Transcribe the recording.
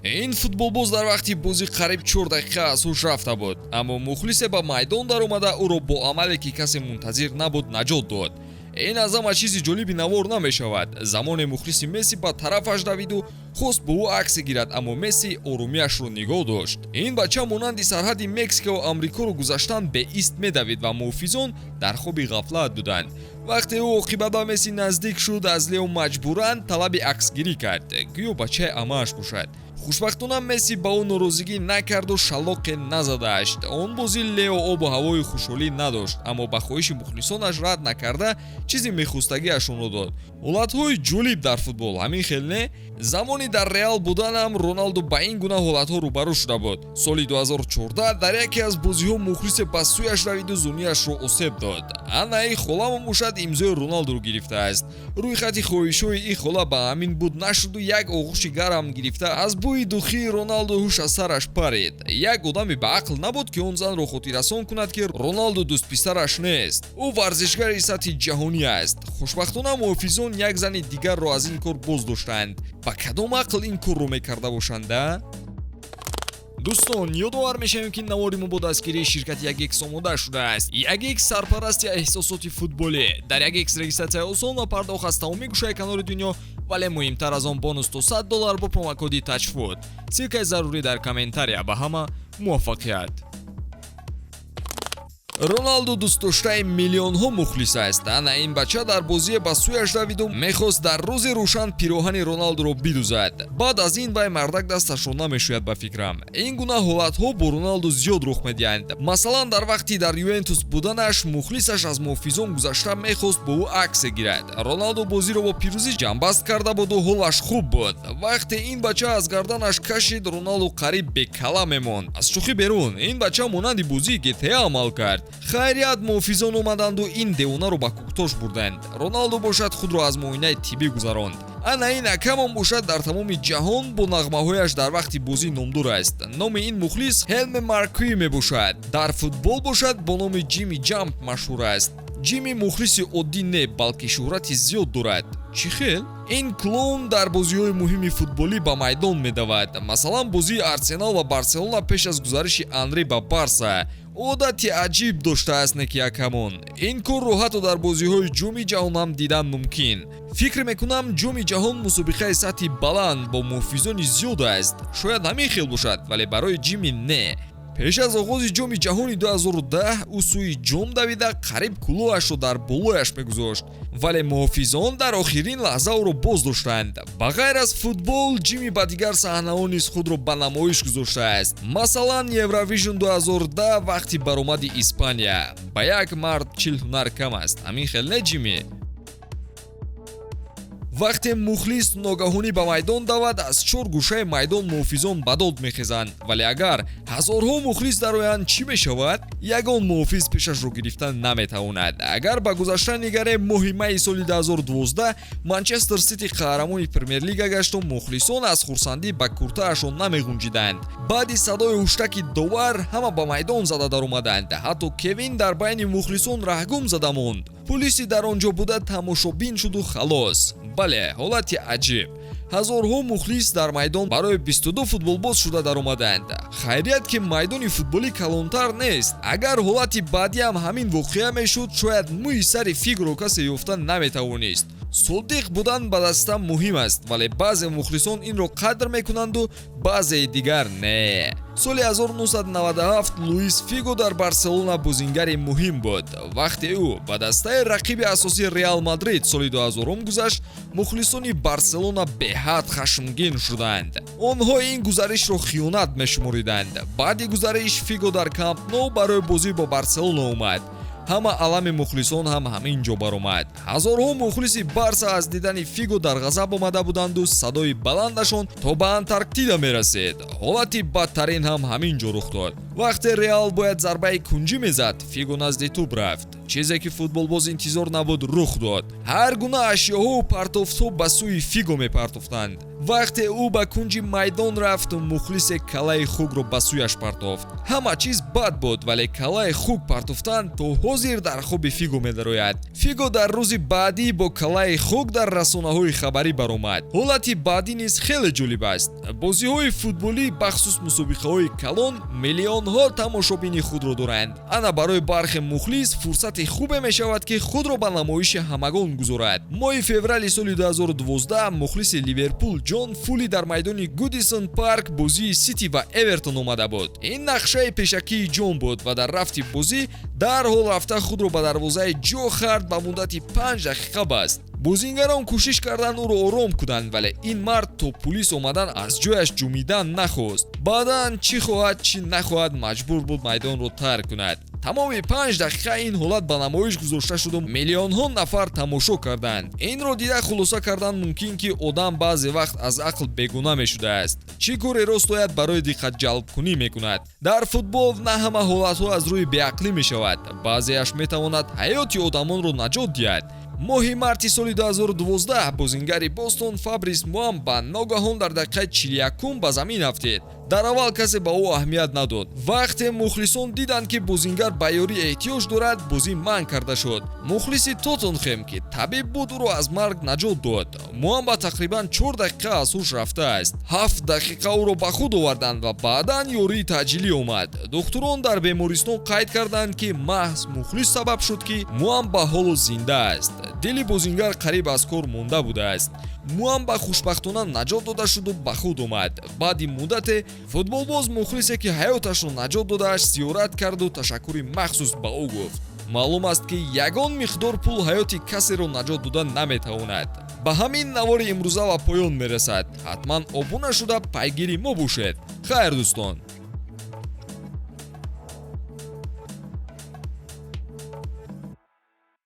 Ин футболбоз дар вақти бозӣ қариб 4 дақиқа аз ҳуш рафта буд, аммо мухлисе ба майдон даромада, ӯро бо амале, ки касе мунтазир набуд, наҷот дод. Ин аз ҳама чизи ҷолиби навор намешавад. Замоне мухлиси Месси ба тарафаш давиду хост бо ӯ аксе гирад, аммо Месси оромиашро нигоҳ дошт. Ин бача монанди сарҳади Мексикаву Амрикоро гузаштан беист медавид ва муҳофизон дар хоби ғафлат буданд. Вақте ӯ оқибат ба Месси наздик шуд, аз Лео маҷбуран талаби аксгирӣ кард, гӯё бачаи амааш бошад. Хушбахтона, Месси ба ӯ норозигӣ накарду шалоқе назадаашт. Он бозӣ Лео обу ҳавои хушҳолӣ надошт, аммо ба хоҳиши мухлисонаш рад накарда, чизи мехостагиашонро дод. Ҳолатҳои ҷолиб дар футбол ҳамин хел не? Замони дар Реал буданам Роналду ба ин гуна ҳолатҳо рӯбарӯ шуда буд. Соли 2014 дар яке аз бозиҳо мухлисе ба сӯяш равиду зунияшро осеб дод. Ана ин холамон бошад, имзои Роналдуро гирифтааст. Рӯйхати хоҳишҳои ин хола ба ҳамин буд нашуду як оғӯши гарм гирифта, аз бӯи духии Роналду ҳуш аз сараш парид. Як одами баақл набуд, ки он занро хотиррасон кунад, ки Роналду дӯстписараш нест, ӯ варзишгари сатҳи ҷаҳонӣ аст. Хушбахтона, муҳофизон як зани дигарро аз ин кор боз доштанд. Ба кадом ақл ин корро мекарда бошанда? Дӯстон, ёдовар мешавем, ки навори мо бо дастгирии ширкати Ягекс омода шудааст. Ягекс — сарпарасти эҳсосоти футболӣ. Дар Ягекс регистратсияи осон ва пардохт аз тамоми гӯшаи канори дунё, вале муҳимтар аз он, бонус то 100 доллар бо промокоди TAJFOOT. Ссылкаи зарурӣ дар комментария. Ба ҳама муваффақият! Роналду дӯстдоштаи миллионҳо мухлис аст. Ана ин бача дар бозие ба сӯяш давиду мехост дар рӯзи рӯшан пироҳани Роналдуро бидузад. Баъд аз ин вай мардак дасташро намешӯяд. Ба фикрам, ин гуна ҳолатҳо бо Роналду зиёд рух медиҳанд. Масалан, дар вақти дар Ювентус буданаш мухлисаш аз муҳофизон гузашта, мехост бо ӯ аксе гирад. Роналду бозиро бо пирӯзӣ ҷамъбаст карда буду ҳолаш хуб буд. Вақте ин бача аз гарданаш кашид, Роналду қариб бекала мемонд. Аз шӯхӣ берун, ин бача монанди бозии GTA амал кард. Хайрият, муҳофизон омаданду ин девонаро ба куктош бурданд. Роналду бошад, худро аз муоинаи тиббӣ гузаронд. Ана ин акамон бошад, дар тамоми ҷаҳон бо нағмаҳояш дар вақти бозӣ номдур аст. Номи ин мухлис Ҳелме Маркуи мебошад. Дар футбол бошад, бо номи Ҷимми Ҷамп машҳур аст. Ҷимми мухлиси оддӣ не, балки шӯҳрати зиёд дорад. Чӣ хел? Ин клоун дар бозиҳои муҳими футболӣ ба майдон медавад. Масалан, бозии Арсенал ва Барселона пеш аз гузариши Анри ба Барса. Одати аҷиб доштааст неки акамон. Ин корро ҳатто дар бозиҳои Ҷоми ҷаҳон ҳам дидан мумкин. Фикр мекунам, Ҷоми ҷаҳон мусобиқаи сатҳи баланд бо муҳофизони зиёд аст, шояд ҳамин хел бошад, вале барои Ҷимми не. Пеш аз оғози Ҷоми ҷаҳони 2010 ӯ сӯи ҷом давида, қариб кулоҳашро дар болояш мегузошт, вале муҳофизон дар охирин лаҳза ӯро боз доштанд. Ба ғайр аз футбол, Ҷимми ба дигар саҳнаҳо низ худро ба намоиш гузоштааст. Масалан, Евровижн 2010 вақти баромади Испания. Ба як мард 40 ҳунар кам аст, ҳамин хел не, Ҷимми? Вақте мухлис ногаҳонӣ ба майдон давад, аз чор гӯшаи майдон муҳофизон ба дод мехезанд. Вале агар ҳазорҳо мухлис дароянд, чӣ мешавад? Ягон муҳофиз пешашро гирифта наметавонад. Агар ба гузашта нигарем, моҳи майи соли 2012 Манчестер Сити қаҳрамони Премер-лига гашту мухлисон аз хурсандӣ ба куртаашон намеғунҷиданд. Баъди садои ҳуштаки довар ҳама ба майдон зада даромаданд. Ҳатто Кевин дар байни мухлисон раҳгум зада монд. Пулиси дар он ҷо буда тамошобин шуду халос. Бале, ҳолати аҷиб. Ҳазорҳо мухлис дар майдон барои 22 футболбоз шуда даромаданд. Хайрият, ки майдони футболӣ калонтар нест. Агар ҳолати баъдиам ҳамин воқеа мешуд, шояд мӯи сари Фигуро касе ёфта наметавонист. Содиқ будан ба даста муҳим аст, вале баъзе мухлисон инро қадр мекунанду баъзеи дигар не. Соли 1997 Луис Фиго дар Барселона бозингари муҳим буд. Вақте ӯ ба дастаи рақиби асосии Реал Мадрид соли 2000 гузашт, мухлисони Барселона беҳад хашмгин шуданд. Онҳо ин гузаришро хиёнат мешумориданд. Баъди гузариш Фиго дар Камп Ноу барои бозӣ бо Барселона омад. Ҳама алами мухлисон ҳам ҳамин ҷо баромад. Ҳазорҳо мухлиси Барса аз дидани Фиго дар ғазаб омада буданду садои баландашон то ба Антарктида мерасид. Ҳолати бадтарин ҳам ҳамин ҷо рух дод. Вақте Реал бояд зарбаи кунҷӣ мезад, Фиго назди тӯб рафт. Чизе ки футболбоз интизор набуд, рух дод. Ҳар гуна ашёҳову партофтҳо ба сӯи Фиго мепартофтанд. Вақте ӯ ба кунҷи майдон рафт, мухлисе каллаи хукро ба сӯяш партофт. Ҳама чиз бад буд, вале каллаи хук партофтан то ҳозир дар хоби Фиго медарояд. Фиго дар рӯзи баъдӣ бо каллаи хук дар расонаҳои хабарӣ баромад. Ҳолати баъдӣ низ хеле ҷолиб аст. Бозиҳои футболӣ, бахусус мусобиқаҳои калон, миллионҳо тамошобини худро доранд. Ана барои бархе мухлис фурсати хубе мешавад, ки худро ба намоиши ҳамагон гузорад. Моҳи феврали соли 2012 мухлиси Ливерпул Ҷон Фули дар майдони Гудисон Парк бозии Сити ва Эвертон омада буд. Ин нақшаи пешакии Ҷон буд ва дар рафти бозӣ дарҳол рафта худро ба дарвозаи Ҷо Харт ба муддати 5 дақиқа баст. Бозингарон кӯшиш карданд ӯро ором кунанд, вале ин мард то пулис омадан аз ҷояш ҷумидан нахост. Баъдан чӣ хоҳад, чӣ нахоҳад, маҷбур буд майдонро тарк кунад. Тамоми 5 дақиқа ин ҳолат ба намоиш гузошта шуду миллионҳо нафар тамошо карданд. Инро дида хулоса кардан мумкин, ки одам баъзе вақт аз ақл бегуна мешудааст, чӣ коре рост ояд, барои диққатҷалбкунӣ мекунад. Дар футбол на ҳама ҳолатҳо аз рӯи беақлӣ мешавад, баъзеаш метавонад ҳаёти одамонро наҷот диҳад. Моҳи марти соли 2012 бозингари Бостон Фабрис Муамба ногаҳон дар дақиқаи 41 ба замин афтид. Дар аввал касе ба ӯ аҳамият надод. Вақте мухлисон диданд, ки бозингар ба ёрӣ эҳтиёҷ дорад, бозӣ манъ карда шуд. Мухлиси Тоттенхем, ки табиб буд, ӯро аз марг наҷот дод. Муамба тақрибан 4 дақиқа аз ҳуш рафтааст. 7 дақиқа ӯро ба худ оварданд ва баъдан ёрии таъҷилӣ омад. Духтурон дар бемористон қайд карданд, ки маҳз мухлис сабаб шуд, ки Муамба ҳоло зинда аст. Дили бозингар қариб аз кор монда будааст. Муамба хушбахтона наҷот дода шуду ба худ омад. Баъди муддате футболбоз мухлисе, ки ҳаёташро наҷот додааш, зиёрат карду ташаккури махсус ба ӯ гуфт. Маълум аст, ки ягон миқдор пул ҳаёти касеро наҷот дода наметавонад. Ба ҳамин навори имрӯза ба поён мерасад. Ҳатман обуна шуда пайгири мо бошед. Хайр, дӯстон.